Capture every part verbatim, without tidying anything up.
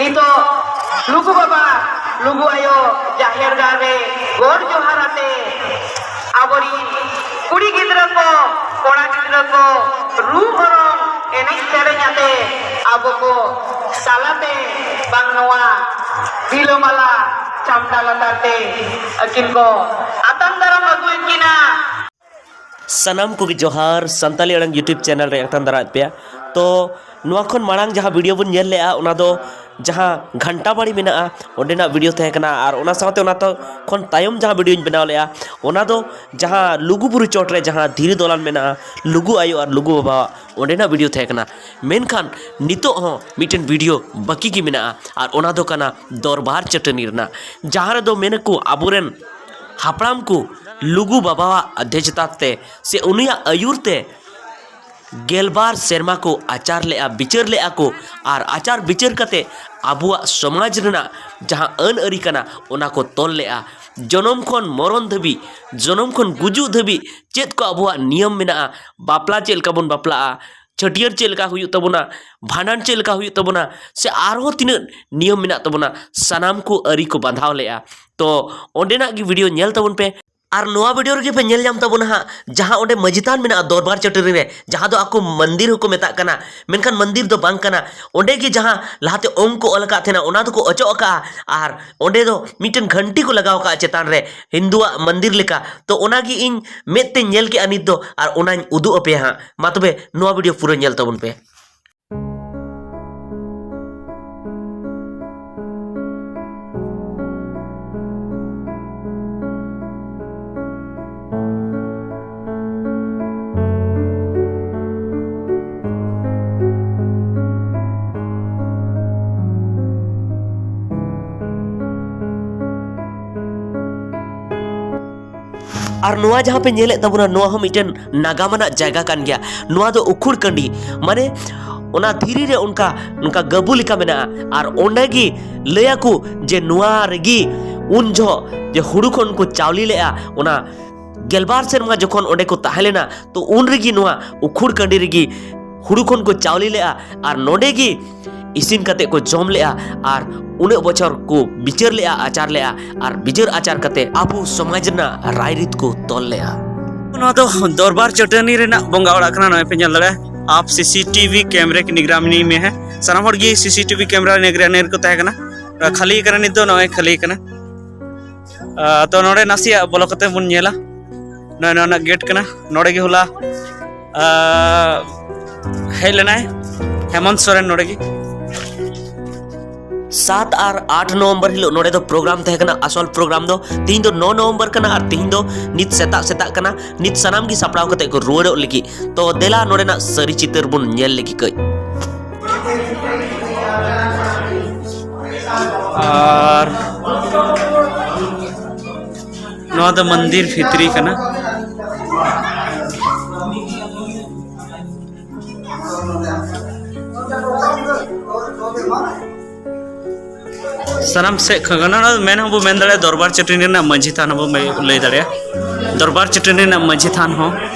ᱱᱤᱛᱚᱜ ᱞᱩᱜᱩ ᱵᱟᱵᱟ, ᱞᱩᱜᱩ ᱟᱭᱳ ᱡᱟᱦᱮᱨ ᱜᱟᱲ ᱨᱮ ᱜᱚᱰ ᱡᱚᱦᱟᱨ ᱟᱛᱮ ᱟᱵᱚᱨᱤᱱ ᱠᱩᱲᱤ ᱜᱤᱫᱽᱨᱟᱹ ᱠᱚ, ᱠᱚᱲᱟ ᱜᱤᱫᱽᱨᱟᱹ ᱠᱚ ᱨᱩ ᱚᱨᱚᱝ, ᱮᱱᱮᱡ ᱥᱮᱨᱮᱧ ᱟᱛᱮ ᱟᱵᱚ ᱠᱚ ᱛᱟᱞᱟᱛᱮ ᱵᱟᱝ ᱱᱚᱣᱟ ᱨᱤᱞᱟᱹᱢᱟᱞᱟ ᱪᱷᱟᱢᱰᱟ ᱞᱟᱛᱟᱨ ᱛᱮ ᱟᱹᱠᱤᱱ ᱠᱚ ᱟᱛᱟᱝ ᱫᱟᱨᱟᱢ ᱟᱹᱜᱩᱭᱮᱫ ᱠᱤᱱᱟ᱾ ᱥᱟᱱᱟᱢ ᱠᱚᱜᱮ ᱡᱚᱦᱟᱨ, ᱥᱟᱱᱛᱟᱞᱤ ᱟᱲᱟᱝ YouTube channel ᱨᱮ ᱟᱛᱟᱝ ᱫᱟᱨᱟᱢ ᱯᱮᱭᱟ᱾ ᱛᱚ ᱱᱚᱣᱟ ᱠᱷᱚᱱ ᱢᱟᱲᱟᱝ ᱡᱟᱦᱟᱸ video ᱵᱚᱱ ᱧᱮᱞ ᱞᱮᱜᱼᱟ, ᱚᱱᱟ ᱫᱚ ᱡᱟᱦᱟᱸ ᱜᱷᱟᱱᱴᱟ ᱵᱟᱲᱤ ᱢᱮᱱᱟᱜᱼᱟ, ᱚᱸᱰᱮᱱᱟᱜ video ᱛᱟᱦᱮᱸ ᱠᱟᱱᱟ᱾ ᱟᱨ ᱚᱱᱟ ᱥᱟᱶᱛᱮ ᱚᱱᱟ ᱛᱚ ᱠᱷᱚᱱ ᱛᱟᱭᱚᱢ ᱡᱟᱦᱟᱸ videoᱧ ᱵᱮᱱᱟᱣ ᱞᱮᱜᱼᱟ, ᱚᱱᱟ ᱫᱚ ᱡᱟᱦᱟᱸ ᱞᱩᱜᱩ ᱵᱩᱨᱩ ᱪᱚᱴ ᱨᱮ ᱡᱟᱦᱟᱸ ᱫᱷᱤᱨᱤ ᱫᱚᱞᱟᱱ ᱢᱮᱱᱟᱜᱼᱟ, ᱞᱩᱜᱩ ᱟᱭᱳ ᱟᱨ ᱞᱩᱜᱩ ᱵᱟᱵᱟᱣᱟᱜ, ᱚᱸᱰᱮᱱᱟᱜ video ᱛᱟᱦᱮᱸ ᱠᱟᱱᱟ᱾ ᱢᱮᱱᱠᱷᱟᱱ ᱱᱤᱛᱚᱜ ᱦᱚᱸ ᱢᱤᱫᱴᱮᱱ video ᱵᱟᱹᱠᱤ ᱜᱮ ᱢᱮᱱᱟᱜᱼᱟ, ᱟᱨ ᱚᱱᱟ ᱫᱚ ᱠᱟᱱᱟ ᱫᱚᱨᱵᱟᱨ ᱪᱟᱹᱴᱟᱹᱱᱤ ᱨᱮᱱᱟᱜ, ᱡᱟᱦᱟᱸ ᱨᱮᱫᱚ ᱢᱮᱱᱟᱠᱚ ᱟᱵᱚᱨᱮᱱ ᱦᱟᱯᱲᱟᱢ ᱠᱚ ᱞᱩᱜᱩ ᱵᱟᱵᱟᱣᱟᱜ ᱟᱫᱷᱮᱡᱛᱟ ᱛᱮ ᱥᱮ ᱩᱱᱤᱭᱟᱜ ᱟᱹᱭᱩᱨ ᱛᱮ ᱜᱮᱞᱵᱟᱨ ᱥᱮᱨᱢᱟ ᱠᱚ ᱟᱪᱟᱨ ᱞᱮᱜᱼᱟ, ᱵᱤᱪᱟᱹᱨ ᱞᱮᱜᱼᱟ ᱠᱚ, ᱟᱨ ᱟᱪᱟᱨ ᱵᱤᱪᱟᱹᱨ ᱠᱟᱛᱮ ᱟᱵᱚᱣᱟᱜ ᱥᱚᱢᱟᱡᱽ ᱨᱮᱱᱟᱜ ᱡᱟᱦᱟᱸ ᱟᱹᱱ ᱟᱹᱨᱤ ᱠᱟᱱᱟ, ᱚᱱᱟ ᱠᱚ ᱛᱚᱞ ᱞᱮᱜᱼᱟ᱾ ᱡᱚᱱᱚᱢ ᱠᱷᱚᱱ ᱢᱚᱨᱚᱱ ᱫᱷᱟᱹᱵᱤᱡ, ᱡᱚᱱᱚᱢ ᱠᱷᱚᱱ ᱜᱩᱡᱩᱜ ᱫᱷᱟᱹᱵᱤᱡ ᱪᱮᱫ ᱠᱚ ᱟᱵᱚᱣᱟᱜ ᱱᱤᱭᱚᱢ ᱢᱮᱱᱟᱜᱼᱟ, ᱵᱟᱯᱞᱟ ᱪᱮᱫ ᱞᱮᱠᱟ ᱵᱚᱱ ᱵᱟᱯᱞᱟᱜᱼᱟ, ᱪᱷᱟᱹᱴᱭᱟᱹᱨ ᱪᱮᱫ ᱞᱮᱠᱟ ᱦᱩᱭᱩᱜ ᱛᱟᱵᱚᱱᱟ, ᱵᱷᱟᱸᱰᱟᱱ ᱪᱮᱫ ᱞᱮᱠᱟ ᱦᱩᱭᱩᱜ ᱛᱟᱵᱚᱱᱟ, ᱥᱮ ᱟᱨᱦᱚᱸ ᱛᱤᱱᱟᱹᱜ ᱱᱤᱭᱚᱢ ᱢᱮᱱᱟᱜ ᱛᱟᱵᱚᱱᱟ, ᱥᱟᱱᱟᱢ ᱠᱚ ᱟᱹᱨᱤ ᱠᱚ ᱵᱟᱸᱫᱷᱟᱣ ᱞᱮᱜᱼᱟ᱾ ᱛᱚ ᱚᱸᱰᱮᱱᱟᱜ ᱜᱮ video ᱧᱮᱞ ᱛᱟᱵᱚᱱ ᱯᱮ᱾ ᱟᱨ ᱱᱚᱣᱟ video ᱨᱮᱜᱮ ᱯᱮ ᱧᱮᱞ ᱧᱟᱢ ᱛᱟᱵᱚᱱᱟ ᱦᱟᱸᱜ, ᱡᱟᱦᱟᱸ ᱚᱸᱰᱮ ᱢᱟᱹᱡᱷᱤ ᱛᱷᱟᱱ ᱢᱮᱱᱟᱜᱼᱟ ᱫᱚᱨᱵᱟᱨ ᱪᱟᱹᱴᱟᱹᱱᱤ ᱨᱮ, ᱡᱟᱦᱟᱸ ᱫᱚ ᱟᱠᱚ ᱢᱚᱱᱫᱤᱨ ᱦᱚᱸᱠᱚ ᱢᱮᱛᱟᱜ ᱠᱟᱱᱟ, ᱢᱮᱱᱠᱷᱟᱱ ᱢᱚᱱᱫᱤᱨ ᱫᱚ ᱵᱟᱝ ᱠᱟᱱᱟ᱾ ᱚᱸᱰᱮ ᱜᱮ ᱡᱟᱦᱟᱸ ᱞᱟᱦᱟᱛᱮ ᱚᱝ ᱠᱚ ᱚᱞ ᱟᱠᱟᱫ ᱛᱟᱦᱮᱱᱟ, ᱚᱱᱟ ᱫᱚᱠᱚ ᱚᱪᱚᱜ ᱟᱠᱟᱜᱼᱟ᱾ ᱟᱨ ᱚᱸᱰᱮ ᱫᱚ ᱢᱤᱫᱴᱮᱱ ᱜᱷᱟᱱᱴᱤ ᱠᱚ ᱞᱟᱜᱟᱣ ᱟᱠᱟᱫᱼᱟ ᱪᱮᱛᱟᱱ ᱨᱮ, ᱦᱤᱱᱫᱩᱣᱟᱜ ᱢᱚᱱᱫᱤᱨ ᱞᱮᱠᱟ᱾ ᱛᱚ ᱚᱱᱟᱜᱮ ᱤᱧ ᱢᱮᱫ ᱛᱮᱧ ᱧᱮᱞ ᱠᱮᱜᱼᱟ ᱱᱤᱛ ᱫᱚ, ᱟᱨ ᱚᱱᱟᱧ ᱩᱫᱩᱜ ᱟᱯᱮᱭᱟ ᱦᱟᱸᱜ᱾ ᱢᱟ ᱛᱚᱵᱮ ᱱᱚᱣᱟ video ᱯᱩᱨᱟᱹ ᱧᱮᱞ ᱛᱟᱵᱚᱱ ᱯᱮ᱾ ᱟᱨ ᱱᱚᱣᱟ ᱡᱟᱦᱟᱸ ᱯᱮ ᱧᱮᱞᱮᱫ ᱛᱟᱵᱚᱱᱟ, ᱱᱚᱣᱟ ᱦᱚᱸ ᱢᱤᱫᱴᱮᱱ ᱱᱟᱜᱟᱢ ᱟᱱᱟᱜ ᱡᱟᱭᱜᱟ ᱠᱟᱱ ᱜᱮᱭᱟ᱾ ᱱᱚᱣᱟ ᱫᱚ ᱩᱠᱷᱩᱲ ᱠᱟᱹᱸᱰᱤ, ᱢᱟᱱᱮ ᱚᱱᱟ ᱫᱷᱤᱨᱤ ᱨᱮ ᱚᱱᱠᱟ, ᱚᱱᱠᱟ ᱜᱟᱹᱵᱩ ᱞᱮᱠᱟ ᱢᱮᱱᱟᱜᱼᱟ᱾ ᱟᱨ ᱚᱸᱰᱮ ᱜᱮ ᱞᱟᱹᱭᱟᱠᱚ ᱡᱮ ᱱᱚᱣᱟ ᱨᱮᱜᱮ ᱩᱱ ᱡᱚᱦᱚᱜ ᱡᱮ ᱦᱩᱲᱩ ᱠᱷᱚᱱ ᱠᱚ ᱪᱟᱣᱞᱮ ᱞᱮᱜᱼᱟ, ᱚᱱᱟ ᱜᱮᱞᱵᱟᱨ ᱥᱮᱨᱢᱟ ᱡᱚᱠᱷᱚᱱ ᱚᱸᱰᱮ ᱠᱚ ᱛᱟᱦᱮᱸ ᱞᱮᱱᱟ, ᱛᱚ ᱩᱱ ᱨᱮᱜᱮ ᱱᱚᱣᱟ ᱩᱠᱷᱩᱲ ᱠᱟᱹᱸᱰᱤ ᱨᱮᱜᱮ ᱦᱩᱲᱩ ᱠᱷᱚᱱ ᱠᱚ ᱪᱟᱣᱞᱮ ᱞᱮᱜᱼᱟ᱾ ᱟᱨ ᱱᱚᱰᱮ ᱜᱮ ᱤᱥᱤᱱ ᱠᱟᱛᱮ ᱠᱚ ᱡᱚᱢ ᱞᱮᱜᱼᱟ ᱟᱨ ᱩᱱᱟᱹᱜ ᱵᱚᱪᱷᱚᱨ ᱠᱚ ᱵᱤᱪᱟᱹᱨ ᱞᱮᱜᱼᱟ, ᱟᱪᱟᱨ ᱞᱮᱜᱼᱟ ᱟᱨ ᱵᱤᱪᱟᱹᱨ ᱟᱪᱟᱨ ᱠᱟᱛᱮ ᱟᱵᱚ ᱥᱚᱢᱟᱡᱽ ᱨᱮᱱᱟᱜ ᱨᱟᱭᱨᱤᱛ ᱠᱚ ᱛᱚᱞ ᱞᱮᱜᱼᱟ᱾ ᱱᱚᱣᱟ ᱫᱚ ᱫᱚᱨᱵᱟᱨ ᱪᱟᱹᱴᱟᱹᱱᱤ ᱨᱮᱱᱟᱜ ᱵᱚᱸᱜᱟ ᱚᱲᱟᱜ ᱠᱟᱱᱟ᱾ ᱱᱚᱜᱼᱚᱭ ᱯᱮ ᱧᱮᱞ ᱫᱟᱲᱮᱭᱟᱜᱼᱟ, ᱟᱯ ᱥᱤᱥᱤᱴᱤᱵᱷᱤ ᱠᱮᱢᱨᱟ ᱠᱤ ᱱᱤᱜᱽᱨᱟᱢᱤ ᱢᱮ ᱦᱮᱸ᱾ ᱥᱟᱱᱟᱢ ᱦᱚᱲ ᱜᱮ ᱥᱤᱥᱤᱴᱤᱵᱷᱤ ᱠᱮᱢᱨᱟ ᱱᱤᱜᱽᱨᱟᱱᱤ ᱨᱮᱠᱚ ᱛᱟᱦᱮᱸ ᱠᱟᱱᱟ᱾ ᱠᱷᱟᱹᱞᱤ ᱠᱟᱱᱟ, ᱱᱤᱛ ᱫᱚ ᱱᱚᱜᱼᱚᱭ ᱠᱷᱟᱹᱞᱤ ᱠᱟᱱᱟ᱾ ᱟᱨ ᱛᱚ ᱱᱚᱰᱮ ᱱᱟᱥᱮᱭᱟᱜ ᱵᱚᱞᱚ ᱠᱟᱛᱮ ᱵᱚᱱ ᱧᱮᱞᱟ᱾ ᱱᱚᱜᱼᱚᱭ ᱱᱚᱣᱟ ᱨᱮᱱᱟᱜ ᱜᱮᱴ ᱠᱟᱱᱟ᱾ ᱱᱚᱰᱮ ᱜᱮ ᱦᱚᱞᱟ, ᱟᱨ ᱦᱮᱡ ᱞᱮᱱᱟᱭ ᱦᱮᱢᱚᱱᱛ ᱥᱚᱨᱮᱱ ᱱᱚᱰᱮ ᱜᱮ᱾ ᱥᱟᱛ ᱟᱨ ᱟᱴ ᱱᱚᱵᱷᱮᱢᱵᱚᱨ ᱦᱤᱞᱳᱜ ᱱᱚᱰᱮ ᱫᱚ ᱯᱨᱳᱜᱨᱟᱢ ᱛᱟᱦᱮᱸ ᱠᱟᱱᱟ᱾ ᱟᱥᱚᱞ ᱯᱨᱳᱜᱨᱟᱢ ᱫᱚ ᱛᱤᱦᱤᱧ ᱫᱚ ᱱᱚ ᱱᱚᱵᱷᱮᱢᱵᱚᱨ ᱠᱟᱱᱟ ᱟᱨ ᱛᱤᱦᱤᱧ ᱫᱚ ᱱᱤᱛ ᱥᱮᱛᱟᱜ ᱥᱮᱛᱟᱜ ᱠᱟᱱᱟ᱾ ᱱᱤᱛ ᱥᱟᱱᱟᱢ ᱜᱮ ᱥᱟᱯᱲᱟᱣ ᱠᱟᱛᱮ ᱠᱚ ᱨᱩᱣᱟᱹᱲᱚᱜ ᱞᱟᱹᱜᱤᱫ᱾ ᱛᱚ ᱫᱮᱞᱟ ᱱᱚᱰᱮᱱᱟᱜ ᱥᱟᱹᱨᱤ ᱪᱤᱛᱟᱹᱨ ᱵᱚᱱ ᱧᱮᱞ ᱞᱮᱜᱮ ᱠᱟᱹᱡ᱾ ᱟᱨ ᱱᱚᱣᱟ ᱫᱚ ᱢᱚᱱᱫᱤᱨ ᱵᱷᱤᱛᱨᱤ ᱠᱟᱱᱟ᱾ ᱥᱟᱱᱟᱢ ᱥᱮᱫ ᱠᱷᱚᱱ ᱚᱱᱟ ᱢᱮᱱ ᱦᱚᱸᱵᱚ ᱢᱮᱱ ᱫᱟᱲᱮᱭᱟᱜᱼᱟ, ᱫᱚᱨᱵᱟᱨ ᱪᱟᱹᱴᱟᱹᱱᱤ ᱨᱮᱱᱟᱜ ᱢᱟᱹᱡᱷᱤ ᱛᱷᱟᱱ ᱦᱚᱸᱵᱚ ᱞᱟᱹᱭ ᱫᱟᱲᱮᱭᱟᱜᱼᱟ᱾ ᱫᱚᱨᱵᱟᱨ ᱪᱟᱹᱴᱟᱹᱱᱤ ᱨᱮᱱᱟᱜ ᱢᱟᱹᱡᱷᱤ ᱛᱷᱟᱱ ᱦᱚᱸ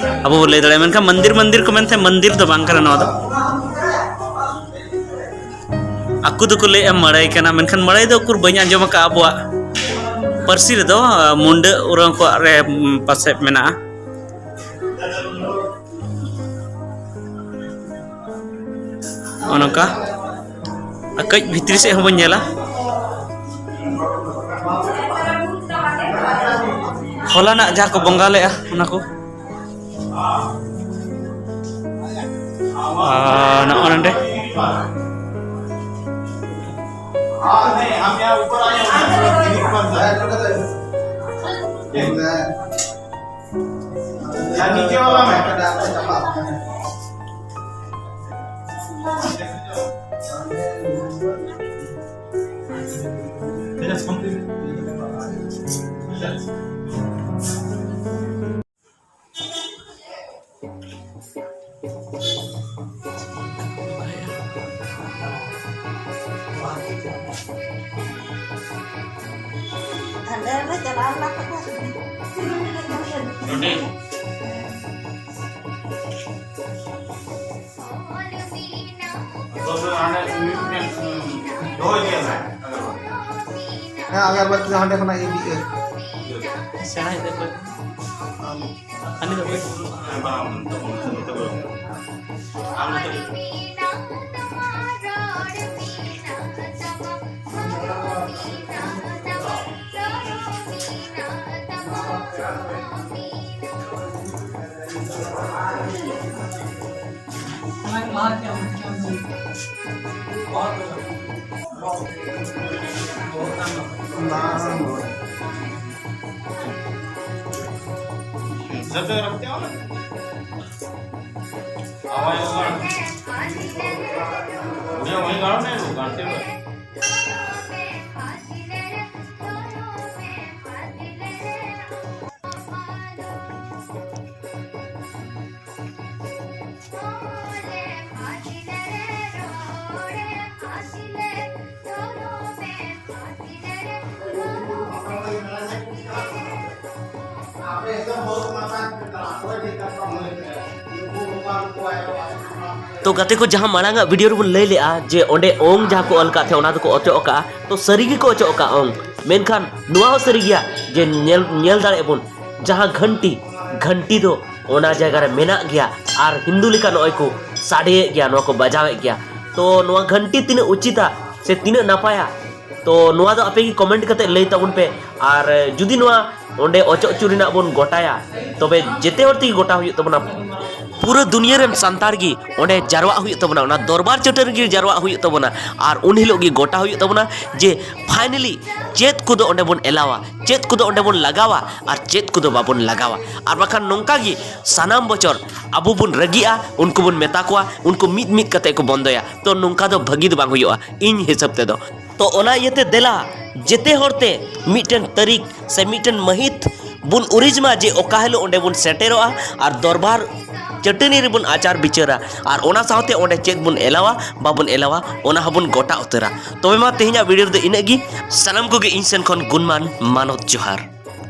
ᱟᱵᱚ ᱵᱚ ᱞᱟᱹᱭ ᱫᱟᱲᱮᱭᱟᱜᱼᱟ᱾ ᱢᱮᱱᱠᱷᱟᱱ ᱢᱚᱱᱫᱤᱨ, ᱢᱚᱱᱫᱤᱨ ᱠᱚ ᱢᱮᱱᱛᱮ, ᱢᱚᱱᱫᱤᱨ ᱫᱚ ᱵᱟᱝ ᱠᱟᱱᱟ ᱱᱚᱣᱟ ᱫᱚ᱾ ᱟᱠᱚ ᱫᱚᱠᱚ ᱞᱟᱹᱭᱮᱫᱼᱟ ᱢᱟᱲᱟᱹᱭ ᱠᱟᱱᱟ, ᱢᱮᱱᱠᱷᱟᱱ ᱢᱟᱲᱟᱹᱭ ᱫᱚ ᱩᱠᱩᱨ ᱵᱟᱹᱧ ᱟᱸᱡᱚᱢ ᱟᱠᱟᱫᱼᱟ ᱟᱵᱚᱣᱟᱜ ᱯᱟᱹᱨᱥᱤ ᱨᱮᱫᱚ᱾ ᱢᱩᱱᱰᱟᱹ ᱚᱨᱟᱸ ᱠᱚᱣᱟᱜ ᱨᱮ, ᱩᱢ, ᱯᱟᱥᱮᱡ ᱢᱮᱱᱟᱜᱼᱟ᱾ ᱱᱚᱜᱼᱚ ᱱᱚᱝᱠᱟ᱾ ᱟᱨ ᱠᱟᱹᱡ ᱵᱷᱤᱛᱨᱤ ᱥᱮᱫ ᱦᱚᱸᱵᱚᱱ ᱧᱮᱞᱟ᱾ ᱦᱚᱞᱟᱱᱟᱜ ᱡᱟᱦᱟᱸ ᱠᱚ ᱵᱚᱸᱜᱟ ᱞᱮᱫᱼᱟ, ᱚᱱᱟ ᱠᱚ᱾ ᱟᱨ ᱱᱚᱜᱼᱚ ᱱᱚᱰᱮ᱾ ᱦᱮᱸ, ᱟᱜᱚᱨᱵᱟᱛᱤ ᱫᱚ ᱦᱟᱸᱰᱮ ᱠᱷᱚᱱᱟᱜ ᱤᱫᱤ ᱟᱹᱧ᱾ ᱥᱮᱬᱟ ᱤᱫᱤ ᱯᱮ᱾ ᱦᱟᱹᱱᱤ ᱫᱚ ᱚᱠᱚᱭ? ᱛᱚ ᱜᱟᱛᱮ ᱠᱚ, ᱡᱟᱦᱟᱸ ᱢᱟᱲᱟᱝ ᱟᱜ ᱵᱷᱤᱰᱤᱭᱳ ᱨᱮᱵᱚᱱ ᱞᱟᱹᱭ ᱞᱮᱜᱼᱟ ᱡᱮ ᱚᱸᱰᱮ ᱚᱝ ᱡᱟᱦᱟᱸ ᱠᱚ ᱚᱞ ᱠᱟᱜ ᱛᱟᱦᱮᱸ, ᱚᱱᱟ ᱫᱚᱠᱚ ᱚᱪᱚᱜ ᱟᱠᱟᱜᱼᱟ᱾ ᱛᱚ ᱥᱟᱹᱨᱤ ᱜᱮᱠᱚ ᱚᱪᱚᱜ ᱟᱠᱟᱜᱼᱟ ᱚᱝ, ᱢᱮᱱᱠᱷᱟᱱ ᱱᱚᱣᱟ ᱦᱚᱸ ᱥᱟᱹᱨᱤ ᱜᱮᱭᱟ ᱡᱮ ᱧᱮᱞ, ᱧᱮᱞ ᱫᱟᱲᱮᱭᱟᱜ ᱵᱚᱱ ᱡᱟᱦᱟᱸ ᱜᱷᱟᱱᱴᱤ, ᱜᱷᱟᱱᱴᱤ ᱫᱚ ᱚᱱᱟ ᱡᱟᱭᱜᱟ ᱨᱮ ᱢᱮᱱᱟᱜ ᱜᱮᱭᱟ ᱟᱨ ᱦᱤᱱᱫᱩ ᱞᱮᱠᱟ ᱱᱚᱜᱼᱚᱭ ᱠᱚ ᱥᱟᱰᱮᱭᱮᱫ ᱜᱮᱭᱟ, ᱱᱚᱣᱟ ᱠᱚ ᱵᱟᱡᱟᱣᱮᱫ ᱜᱮᱭᱟ᱾ ᱛᱚ ᱱᱚᱣᱟ ᱜᱷᱟᱱᱴᱤ ᱛᱤᱱᱟᱹᱜ ᱩᱪᱤᱛᱟ ᱥᱮ ᱛᱤᱱᱟᱹᱜ ᱱᱟᱯᱟᱭᱟ, ᱛᱚ ᱱᱚᱣᱟ ᱫᱚ ᱟᱯᱮ ᱜᱮ ᱠᱚᱢᱮᱱᱴ ᱠᱟᱛᱮ ᱞᱟᱹᱭ ᱛᱟᱵᱚᱱ ᱯᱮ᱾ ᱟᱨ ᱡᱩᱫᱤ ᱱᱚᱣᱟ ᱚᱸᱰᱮ ᱚᱪᱚᱜ ᱚᱪᱚ ᱨᱮᱱᱟᱜ ᱵᱚᱱ ᱜᱚᱴᱟᱭᱟ, ᱛᱚᱵᱮ ᱡᱮᱛᱮ ᱦᱚᱲ ᱛᱮᱜᱮ ᱜᱚᱴᱟ ᱦᱩᱭᱩᱜ ᱛᱟᱵᱚᱱᱟ᱾ ᱯᱩᱨᱟᱹ ᱫᱩᱱᱤᱭᱟᱹ ᱨᱮᱱ ᱥᱟᱱᱛᱟᱲ ᱜᱮ ᱚᱸᱰᱮ ᱡᱟᱨᱣᱟᱜ ᱦᱩᱭᱩᱜ ᱛᱟᱵᱚᱱᱟ, ᱚᱱᱟ ᱫᱚᱨᱵᱟᱨ ᱪᱟᱹᱴᱟᱹᱱᱤ ᱨᱮᱜᱮ ᱡᱟᱨᱣᱟᱜ ᱦᱩᱭᱩᱜ ᱛᱟᱵᱚᱱᱟ᱾ ᱟᱨ ᱩᱱ ᱦᱤᱞᱳᱜ ᱜᱮ ᱜᱚᱴᱟ ᱦᱩᱭᱩᱜ ᱛᱟᱵᱚᱱᱟ ᱡᱮ finally ᱪᱮᱫ ᱠᱚᱫᱚ ᱚᱸᱰᱮ ᱵᱚᱱ ᱮᱞᱟᱣᱟ, ᱪᱮᱫ ᱠᱚᱫᱚ ᱚᱸᱰᱮ ᱵᱚᱱ ᱞᱟᱜᱟᱣᱟ ᱟᱨ ᱪᱮᱫ ᱠᱚᱫᱚ ᱵᱟᱵᱚᱱ ᱞᱟᱜᱟᱣᱟ᱾ ᱟᱨ ᱵᱟᱠᱷᱟᱱ ᱱᱚᱝᱠᱟ ᱜᱮ ᱥᱟᱱᱟᱢ ᱵᱚᱪᱷᱚᱨ ᱟᱵᱚ ᱵᱚᱱ ᱨᱟᱹᱜᱤᱜᱼᱟ, ᱩᱱᱠᱩ ᱵᱚᱱ ᱢᱮᱛᱟ ᱠᱚᱣᱟ, ᱩᱱᱠᱩ ᱢᱤᱫ ᱢᱤᱫ ᱠᱟᱛᱮ ᱠᱚ ᱵᱚᱱᱫᱚᱭᱟ᱾ ᱛᱚ ᱱᱚᱝᱠᱟ ᱫᱚ ᱵᱷᱟᱹᱜᱤ ᱫᱚ ᱵᱟᱝ ᱦᱩᱭᱩᱜᱼᱟ ᱤᱧ ᱦᱤᱥᱟᱹᱵ ᱛᱮᱫᱚ᱾ ᱛᱚ ᱚᱱᱟ ᱤᱭᱟᱹᱛᱮ ᱫᱮᱞᱟ ᱡᱮᱛᱮ ᱦᱚᱲᱛᱮ ᱢᱤᱫᱴᱮᱱ ᱛᱟᱹᱨᱤᱠᱷ ᱥᱮ ᱢᱤᱫᱴᱮᱱ ᱢᱟᱹᱦᱤᱛ ᱵᱚᱱ ᱩᱨᱤᱡᱽ ᱢᱟ ᱡᱮ ᱚᱠᱟ ᱦᱤᱞᱳᱜ ᱚᱸᱰᱮ ᱵᱚᱱ ᱥᱮᱴᱮᱨᱚᱜᱼᱟ ᱟᱨ ᱫᱚᱨᱵᱟᱨ ᱪᱟᱹᱴᱟᱹᱱᱤ ᱨᱮᱵᱚᱱ ᱟᱪᱟᱨ ᱵᱤᱪᱟᱹᱨᱟ ᱟᱨ ᱚᱱᱟ ᱥᱟᱶᱛᱮ ᱚᱸᱰᱮ ᱪᱮᱫ ᱵᱚᱱ ᱮᱞᱟᱣᱟ ᱵᱟᱵᱚᱱ ᱮᱞᱟᱣᱟ ᱚᱱᱟ ᱦᱚᱸᱵᱚᱱ ᱜᱚᱴᱟ ᱩᱛᱟᱹᱨᱟ᱾ ᱛᱚᱵᱮ ᱢᱟ ᱛᱮᱦᱮᱧᱟᱜ ᱵᱷᱤᱰᱤᱭᱳ ᱨᱮᱫᱚ ᱤᱱᱟᱹᱜ ᱜᱮ᱾ ᱥᱟᱱᱟᱢ ᱠᱚᱜᱮ ᱤᱧ ᱥᱮᱱ ᱠᱷᱚᱱ ᱜᱩᱱᱢᱟᱱ ᱢᱟᱱᱚᱛ ᱡᱚᱦᱟᱨ᱾